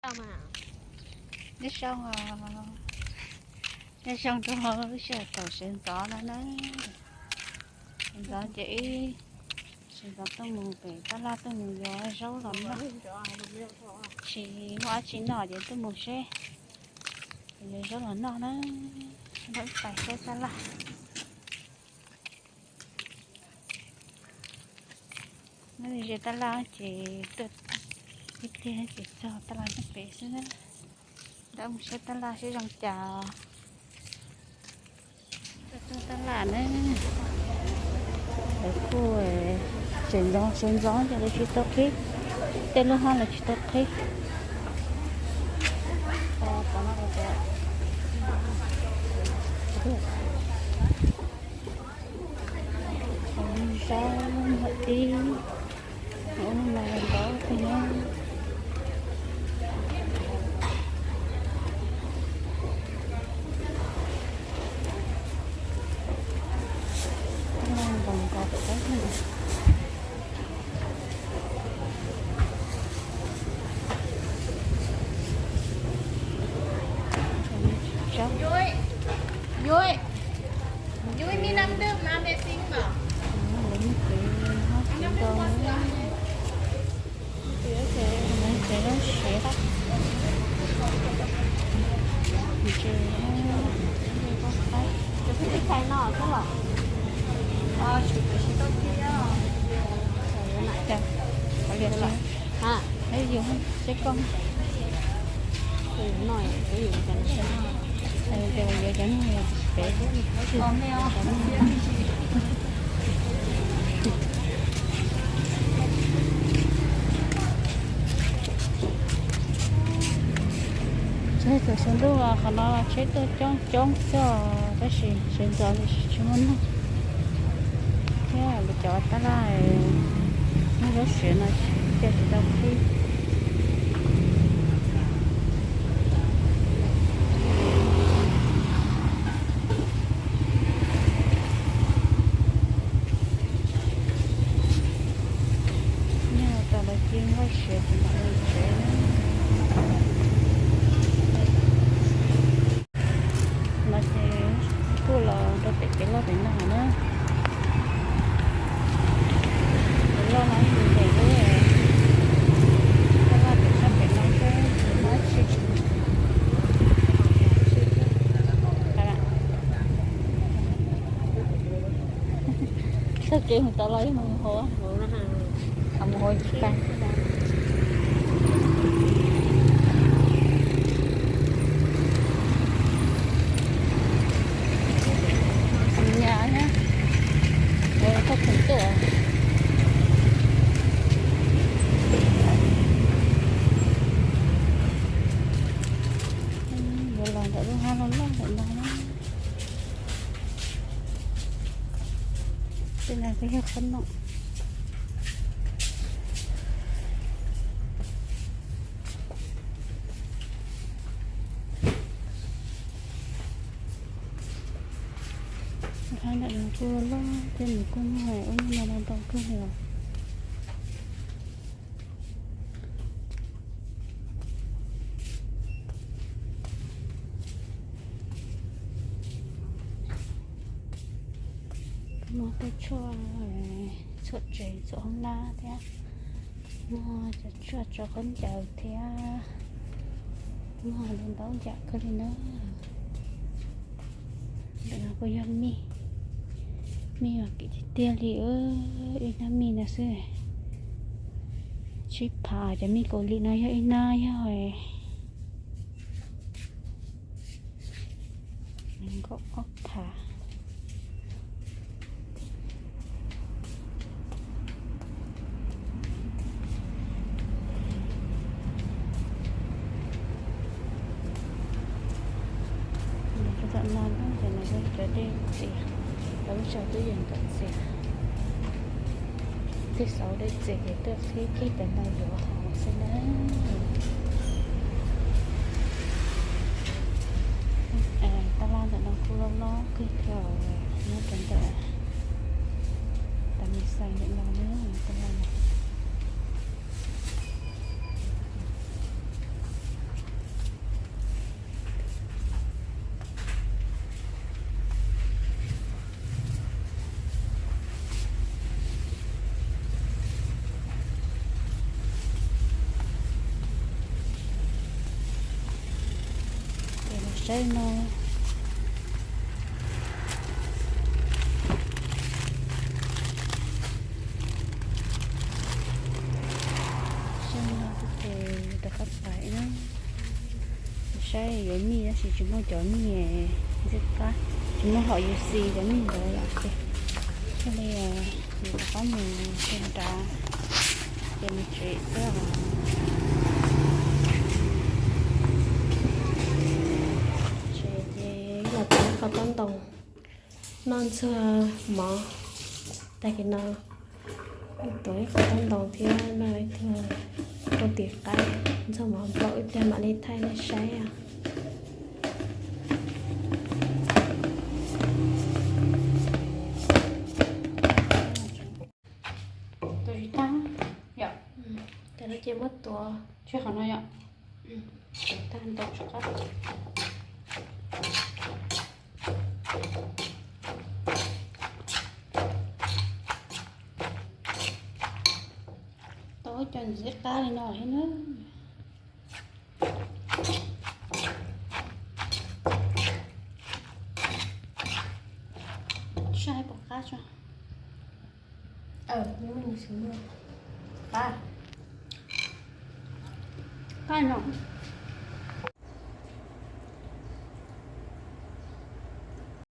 Nyob zoo, nyob zoo rau lub sij hawm thaum sawv ntxov no na. Sawv ntxov ces ib sawv ntxov tuaj mus pem tab laj tuaj mus yuav zaub los noj. Tsis muaj dab tsi noj ces tuaj mus seb yuav zaub los noj na. Nrog pais saib tab laj. Nyob ze tab laj ces tuaj tiag tiag ces txog tab laj nyob pem xwb. Nrog mus saib tab laj seb zoo cas. Tuaj tab laj na, lawv kuj tseem ntxov sawv ntxov ces lawv tsis tau qhib, tej lub hab lawv tsis tau qhib. Zaub muaj ib, ub no ntau kawg na. Npoo nkaus pem teb na. Yuav, yuav, yuav me nam dwb mas me xim mas. Lawv muaj kev hab kev ntau na. Ces lub siav tab ntses, ntses pob qaib. Ces, ces, ces yus seb koj, ces yuav cov no pem. Txog thaum sawv ntuj qhov no tsheb tuaj coob coob xwb, tab sis sawv ntxov tsis muaj neeg thiab. Lawv cov tab laj muaj zaub siav no cia tsis tau qhib. Nyob tas lawv cia nqaij siav tsis mam li tsev. No ces kuj los rau pem kev loj pem no na. Kev loj no yog pem lub, kev loj pem sab pem no xwb, tsis muaj dab tsi. Txoj kev mus tod los yog mus hauv, mus hauv tsis tau. Nyab na, koj tseem tuaj. Yuav los ntawm lub hab loj loj ntawm no na. Tej no kuj yog qhob noom. Hab ntawm no kuj loj, tej nws kuj muaj ub no los ntau kawg li os. Muaj tej tshuaj txhuam tsev txhuam hoob nab thiab, muaj cov tshuaj tso khaub ncaws thiab, muaj ntau ntau yam kawg li na. Ntawm no kuj yog mij, mij mas kim tiag tiag li, ib hnab mij no xwb. Tsib phav, cov mij kaus lim no yog ib hnab yog nkaum ob phav. Tam no ces lawv cov dej txias, lawv lub tshauv twb yeej tawm txias. Twb xauv dej txias ces tuaj qhib kiag cov no yuav haus xwb na. Tab laj ntawm no kuj loj loj kawg thiab, nyob rau ntawm tas me xais ntawm no na, tab laj no. Saib no. Saib no ces rov qab pais na. Saib yuav mij tab sis tsis muaj cov mij ntxim qab, tsis muaj hom U C cov mij ntawd lawm ces thiaj li yuav rov qab mus nrad ces mus tsev xwb os. Tsev ces los tuav ib qho taub ntoo noj ntxuag mov. Tag kis no tuav ib qho taub ntoo thiab noj ib tug rau tim qaib ntxuag mov nplaum ib pliag mam li thaij nej saib os. Tuav tsis tag yom. Ces no ces muab tuav tseg qhov no yom. Tuav tag ntoo tsis qab. Tau cov ntxim qab li no thiab na. Saib puas qab tso. Qab, qab no.